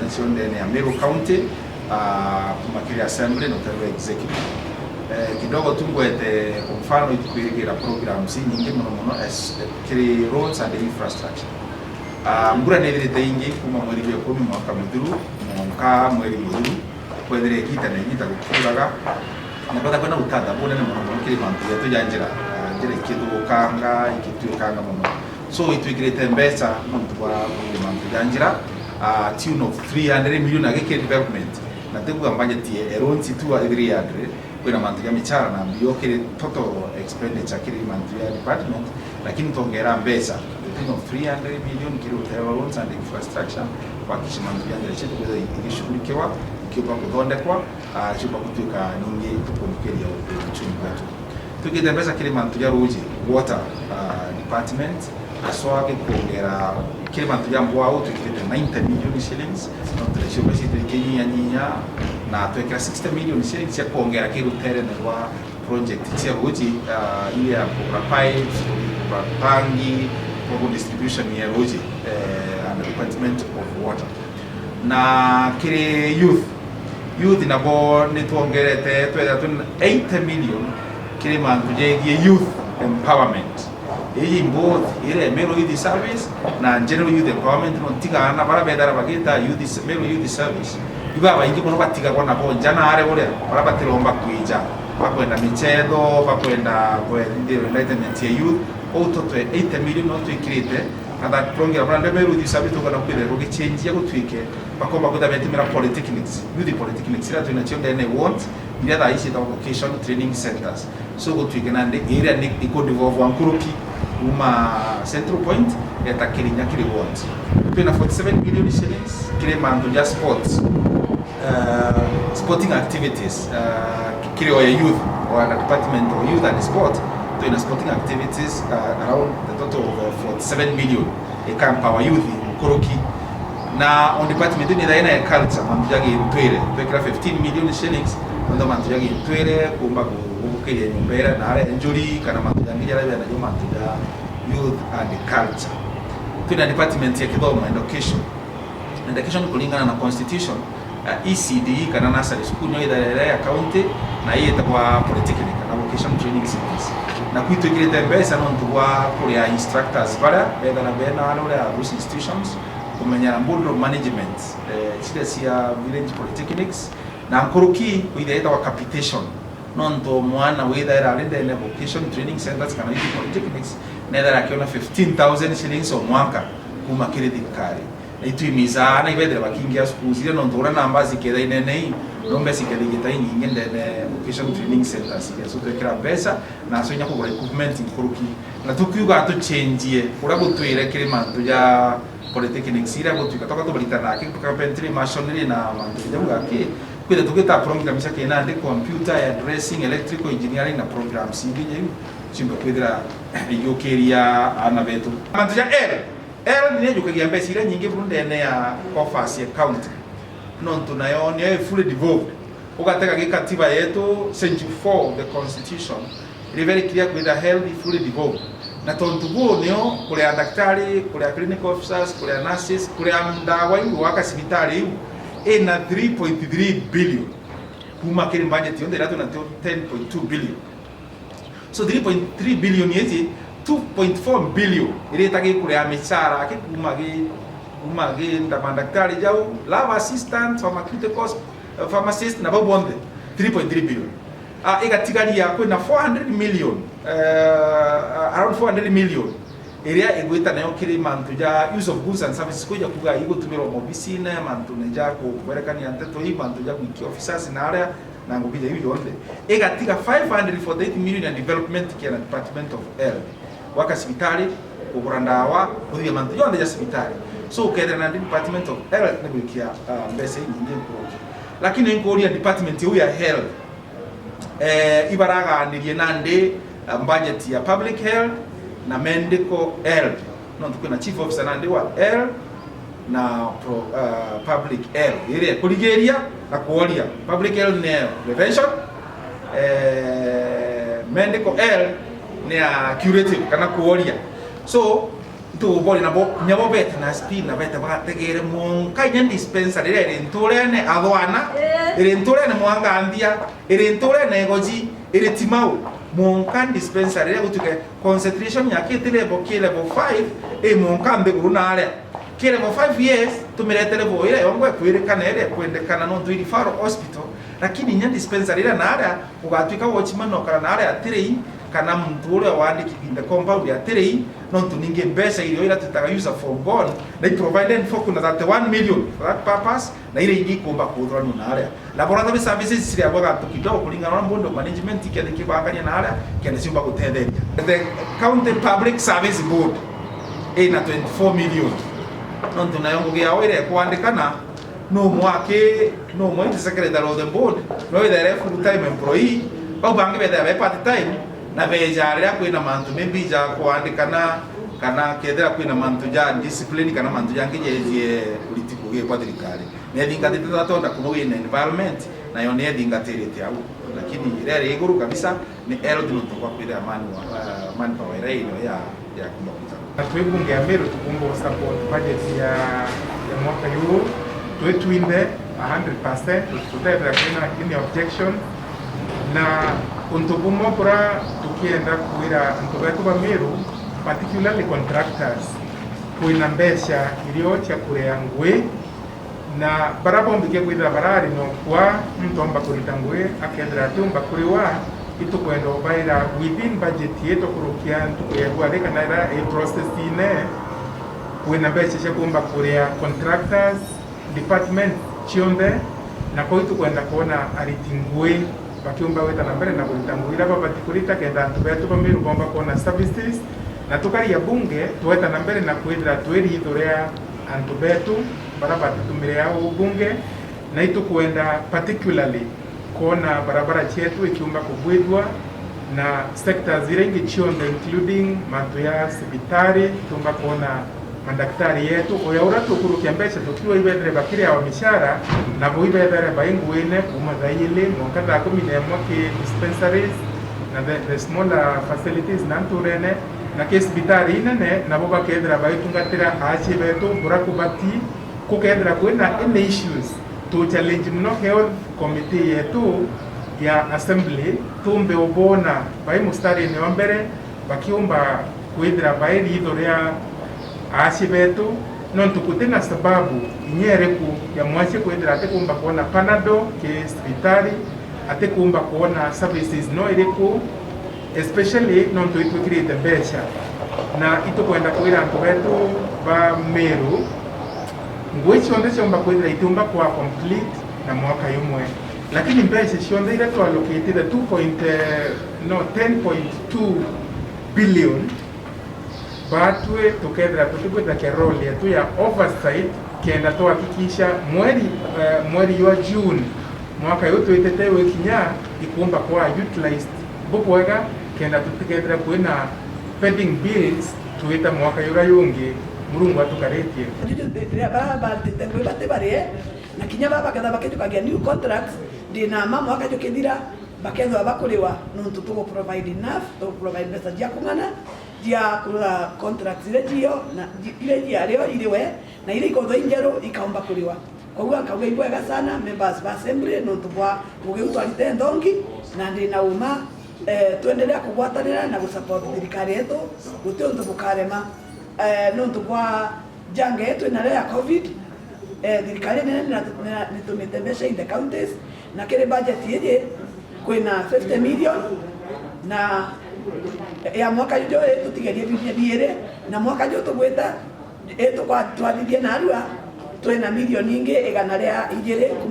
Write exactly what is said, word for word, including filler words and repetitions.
cio ndene ya Meru County, ah, kuma kiri assembly na uteru executive. Eh, kidogo tu ngwete, kwa mfano, itukwirigira programs inyingi muno muno, es-, kiri roads and infrastructure. Ah, mbura ni ithirite ingi kuma mweri jwa ikumi mwaka muthiru, mwanka mweri muthiru, kwethire igita na igita gukiuraga, na kwetha kwina utata bunene muno muno kiri mantu jetu ja njira, ah, njira ikithukanga, ikitwikanga muno. So, itwikirite mbeca nontu bwa kuthithia mantu ja njira, ah, tune of three hundred million agi kiri development. Na tikuga budget ya roads tu a three hundred, kwina mantu ja michara na mbio kiri total expenditure kiri mantu ja department, lakini twongera mbeca the tune of three hundred million kiri utere wa roads and infrastructure, kuhakikisha mantu ja njira cietu kwithirwa igishughulikiwa, ikiumba kuthondekwa, ah, ciumba gutuika ningi tukumbukiria uchumi bwetu. Twikite mbeca kiri mantu ja ruuji, water, ah, department, aswa gikwongera kiri mantu ja mbwau, twikirite ninety million shillings, nontu ni ciumba citu ikinyianyinya, na twekira sixty million shillings cia kwongera kiri ruterene rwa project cia ruuji, ah, iria ya kugura pipes, kugura tangi, kugura distribution ya ruuji, eh, and department of water. Na kiri youth, youth nabo nitwongerete, twethira twina eighty million kiri mantu jegie youth empowerment. Iji both iri Meru Youth Service na General Youth Empowerment, no tiga ana bara bethira bagita youth, Meru Youth Service, iba baingi mono batigagwa nabo nja na are uria, bara batiromba kwija, bakwenda michetho, bakwenda kwethithirwa enlightenment ya youth. Ou tutwe eighty million no twikirite, na that program, na ndeme ruthi sabi tukana kwire rugichenjia gutwike bakomba kwitha betimira polytechnics, youth polytechnics, iria twina cio ndene want, iria thaa ici ciitagwa vocation training centers. So gutwike nandi iria ni iku devolve nkuruki kuma central point yeta Kirinya kiri want. Twina forty-seven million shillings kiri mantu ja sports, uh, sporting activities, uh, kiri oya youth, or under department of youth and sport, twina sporting activities, uh, around the total of, uh, forty-seven million, ika empower youth nkuruki. Na on department ni thaina ya culture, mantu ja gintwire, twekira fifteen million shillings, mantu, mantu ja gintwire, kumba ku-, gubukiria nyumba iria na aria njuri, kana mantu jangi jaria bena jo mantu ja youth and culture. Twina department ya kithomo, education. Education kuringana na constitution, uh, E C D kana nursery school nio itharere ya county, na ii itagwa polytechnic kana vocation training centers. Na kwi twikirite mbeca nontu bwa kuria instructors baria bethana bena aria uria those institutions, kumenyera board of management, eh, ciria cia village polytechnics, na nkuruki kwithira itagwa capitation. Nontu mwana withaira ari ndene vocation training centers kana youth polytechnics, nethaira akiona fifteen thousand shillings o mwanka kuma kiri thirikari. Na itwimisaa ana ibethire bakingia schools iria, nontu uria namba ciketha inene ii, no mbeca iketha igita inyingi ndene vocation training centers iria. So twekira mbeca, na so inya kugura equipment nkuruki. Na tukiuga tuchenjie uria gutwire kiri mantu ja polytechnics iria gutwika toka tubaritana aki carpentry, masonry na mantu jau aki, kwitha tugita program cia kinandi, computer, hairdressing, electrical engineering na programs ingi jau ciumbe kwithira iyukiria ana betu. Mantu ja L L ni ijukagia mbeca iria nyingi buru ndene ya coffers ya county, nontu nayo niyo i fully devolved. Ugatega gikatiba yetu, schedule four of the constitution, iri very clear kwithira health i fully devolved. Na tontu buu nio kuria daktari, kuria clinical officers, kuria nurses, kuria ndawa iu, gwaka cibitari iu, ina three point three billion kuma kiri budget yonthe iria twina tio ten point two billion. So three point three billion iji, two point four billion irita gikuria micara aki kuma gi, kuma gi nda-, mandaktari jau, lab assistant, pharmaceuticals, eh, pharmacist na bau bonthe, three point three billion. Ah, igatigaria kwina four hundred million, eh, around four hundred million iria igwita nayo kiri mantu ja use of goods and services, kwija kuga igutumirwa mobicine, mantu ni ja ku-, kuberekania nteto ii, mantu ja gwikia officers na aria na ngugi ja iu yonthe, igatiga five hundred forty-eight million ya development kia na Department of Health, gwaka cibitari, kugura ndawa, kuthithia mantu jonthe ja cibitari. So ukethira na Department of Health ni gwikia, ah, mbeca inyingi nkuruki. Lakini nkuria department iu ya health, eh, ibaraganirie nandi, ah, budget ya public health na medical health, nontu kwina chief officer nandi wa health na pro-, uh, public health, iria ikurigiria na kworia. Public health ni prevention, eh, medical health ni ya curative kana kworia. So Tubori nabo, nyabo bete na spina bete bagategere mwonka inya dispensary iria iri nturene Athwana, iri nturene Mwanganthia, iri nturene Igoji, iri Timau. Mwonka dispensary iria gutuke concentration ya kiti level, ki level five, i mwonka nthiguru na aria. Ki level five, yes, tumiretere bo iria yongo ikwirikana iria ikwendekana nontu i referral hospital, lakini inya dispensary iria na aria ugatwika watchman okara na aria atirei, kana muntu uria wandiki in the compound atirei, nontu ningi mbeca irio iria twitaga user for gone, na i provided for kuna thirty-one million for that purpose, na iria ingi ikumba kuthurania na aria laboratory services ciriagwa gantu kidogo kuringana na board of management ikethia kibangania na aria kenda ciumba gutetheria. The County Public Service Board ina twenty-four million, nontu nayo ngugi yao iria ikwandikana no mwaki, no mwe the secretary of the board, no withere full time employee, bau bangi bethaira be part time, na beja riria kwina mantu maybe ja kuandikana, kana kethira kwina mantu ja discipline, kana mantu jangi jegie uriti kugi kwa thirikari. Ni ethingatite that order kubu in environment, nayo ni ethingatirite au. Lakini iria ri iguru kabisa, ni health nontu bwa kwithira man wa, uh, manpower iria ino ya, ya kumba kuta. Na twi bunge ya Meru tukumba support budget ya, ya mwaka juu, twi twinthe a hundred percent, tutethira kwina any objection. Na untu bumwe bura tukienda kwira antu betu ba Meru, particularly contractors, kwina mbeca irio cia kuria ngui, na bara bonthe ke kwithira barari no kwa muntu omba kurita ngui akethira atiumba kuriwa, itukwenda ubaira within budget yetu kurukia ntuku ya rwari kana ira i process-ine, kwina mbeca cia kumba kuria contractors, department cionthe, na kwou itukwenda kwona ariti ngui bakiumba gwita na mbere na kurita ngui iria babati kurita, kenda antu betu ba Meru bomba kwona services, na tukaria bunge tweta na mbere na kwithira twi ritho ria antu betu bara batitumire au bunge, na itukwenda particularly kwona barabara cietu ikiumba kubwithua, na sectors iria ingi cionthe including mantu ya cibitari, tumba kwona mandaktari yetu, uya uria tukurukia mbeca tukiwa ibethire bakiriawa mishara, nabo ibethire bai nguine kuma thaa ili mwanka thaa kumi na imwe ki dispensaries na the, the smaller facilities na nturene, na ki cibitari inene nabo bakethira baitungatira aacie betu bura kubati. Kukethira kwina any issues, tu challenge muno health committee yetu ya assembly, tumbe ubona bai mustarine wa mbere, bakiumba kwithira bai ritho ria aacie betu, nontu guti na sababu inya iriku ya mwacie kwithira atikumba kwona panado ki cibitari, atikumba kwona services no iriku, especially nontu itwikirite mbeca, na itukwenda kwira antu betu ba Meru, ngui cionthe ciomba kwithira itiumba kwa complete na mwaka jumwe, lakini mbeca cionthe iria twalokitite two point, eh, no, ten point two billion, batwi tukethira tutikwithakia role yetu ya oversight, kenda twahakikisha mweri, eh, mweri jwa June mwaka uyu twitite wikinya, ikumba kwa utilized bubwega, kenda tutikethira kwina pending bills twita mwaka juria jungi Murungu atukaritie. Bara barutite ngui bati barie, na kinya baba baketha bakijukagia new contracts, ndina ma mwaka jukithira, bakethwa bakuriwa, nontu tugu provide enough, tugu provide mbeca cia kung'ana, cia kurora contracts iria cio, na iria ciario iriwe, na iria ikothwa injeru ikaumba kuriwa. Koguo nkauga ibwega sana members ba assembly nontu bwa ngugi iu twarite nthongi, na ndina uma, eh, twendelea kugwatanira na gusupport thirikari yetu, guti untu bukarema. Eh, nontu bwa janga yetu inario ya covid, eh, thirikari nene nira-, nira-, nitumite mbeca in the counties, na kiri budget iji kwina fifty million, na ya mwaka juju itutigerie biria biiri, na mwaka juju tugwita, itukwa-, twathithie narua, twina million ingi igana ria ijiri.